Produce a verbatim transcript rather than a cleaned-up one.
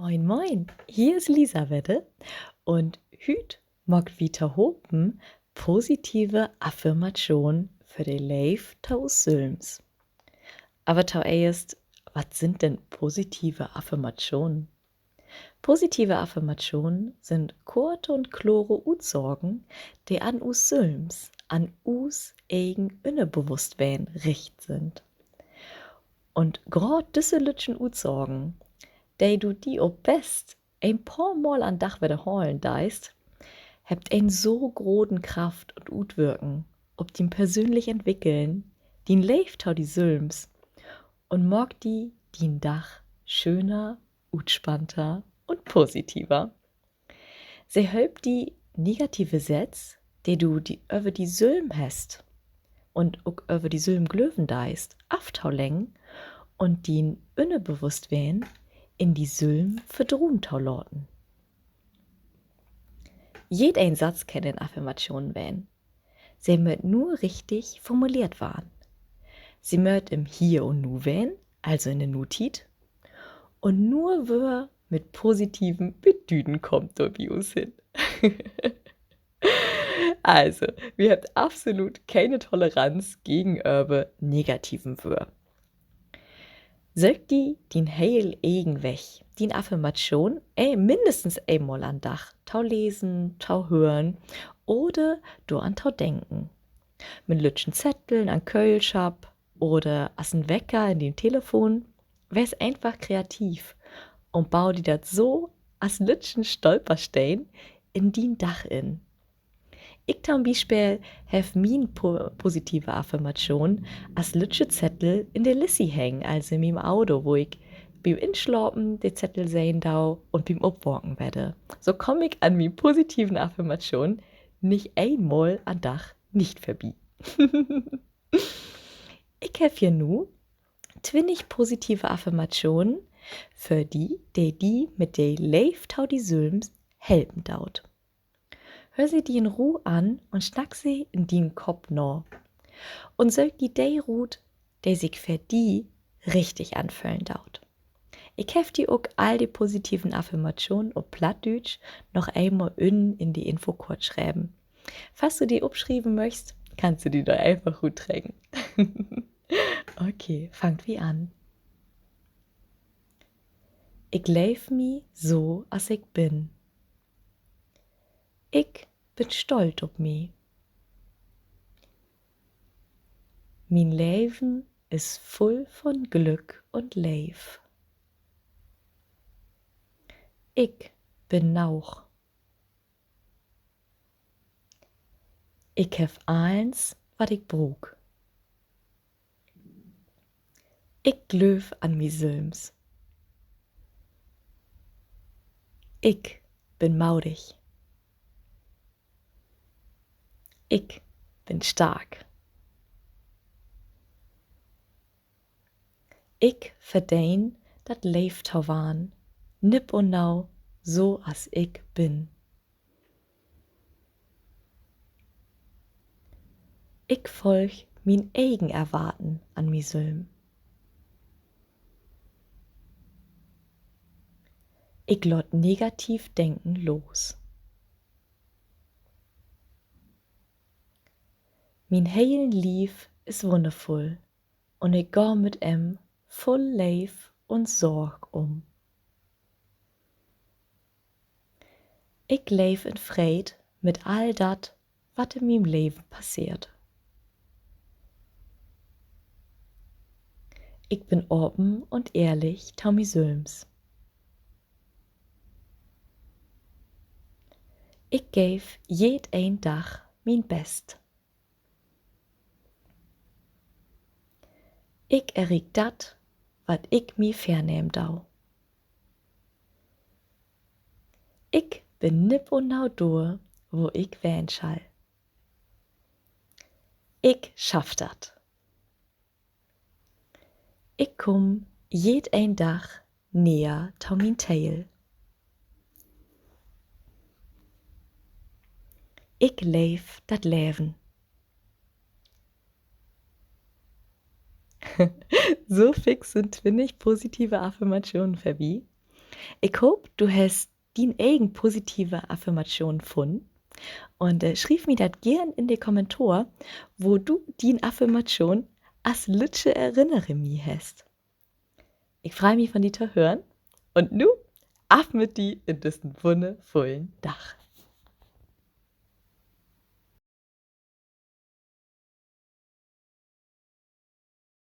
Moin, moin, hier is Lisa wedder un hüüt maakt wi tohopen positive Affirmationen för de Leev to us sülms. Aver toeerst, wat sünd denn positive Affirmationen? Positive Affirmationen sünd korte un klore Utsagen, de an us sülms, an us egen Ünnerbewusstween richt sünd. Un graad düsse lüttjen Utsagen, de du di op best en poor Mal an Dag wedderhalen deist, hebbt en so groten Kraft un Utwirken op dien persönlich Entwickeln, dien Leev to di sülms un maakt di dien Dag schöner, utspannter un positiver. Se helpt di, negative Sätz, de du di över di sülm hest un ok över di sülm glöven deist, aftoleggen un dien Ünnerbewusstween in di sülm verdroen to laten. Jedeen Satz kann en Affirmation ween. Se mööt nur richtig formuleert warrn. Se mööt in't Hier un Nu ween, also in de Nutiet. Un nur Wöör mit positiven Bedüden kaamt dor bi us hen. Also, wi hebbt absolut kene Toleranz gegenöver negativen Wöör. Söök di dien heel egen Weg, dien Affirmation, eh, minnestens eenmal an Dag to lesen, to hören oder doran to denken. Mit lüttjen Zetteln an Köhlschapp oder as en Wecker in dien Telefon. Wees eenfach kreativ un bau di dat so as lüttjen Stolpersteen in dien Dag in. Ik to'n Bispeel heff mien po-, positive Affirmation as lüttje Zettel in de Lissi hangen, also in mien Auto, wo ik bi'n Inslapen de Zettel sehn do un bi'n Opwaken wedder. So kaam ik an mien positiven Affirmation nich eenmal an Dag nich vörbi. Ik heff hier nu twintig positive Affirmationen för di, de di mit de Leev to di sülms helpen doot. Höör se di in Roh an un snack se in dien Kopp na. Un söök di de rut, de sik för di richtig anföhlen doot. Ik heff di ok all de positiven Affirmationen op Plattdüütsch noch eenmal ünnen in de Infokoort schreven. Falls du de opschrieven möchst, kannst du de dor eenfach ruttrecken. Okay, fangt wi an. Ik leev mi so, as ik bün. Ik bün stolt op mi. Mien Leven is vull von Glück un Leev. Ik bün noog. Ik heff allens, wat ik bruuk. Ik glööv an mi sülms. Ik bün modig. Ik bün stark. Ik verdeen dat, leev to warrn, nipp un nau, so as ik bün. Ik folg mien egen Erwarten an mi sülm. Ik laat negativ Denken los. Mien helen Lief is wunnervull un ik gah mit em vull Leev un Sorg üm. Ik leev in Freed mit all dat, wat in mien Leven passeert. Ik bün apen un ehrlich to mi sülms. Ik geev jedeen Dag mien Best. Ik erriek dat, wat ik mi vörnehmen do. Ik bün nipp un nau dor, wo ik ween schall. Ik schaff dat. Ik kumm jedeen Dag neger to mien Teel. Ik leev dat Leven. So fix sünd twintig positive Affirmationen vörbi. Ik hoop, du hest dien egen positive Affirmation funnen. Un, äh, schriev mi dat geern in de Kommentar, wo du dien Affirmation as lüttje Erinnerung mi hest. Ik frei mi, von di to hören. Un nu, af mit di in düssen wunnervullen Dag.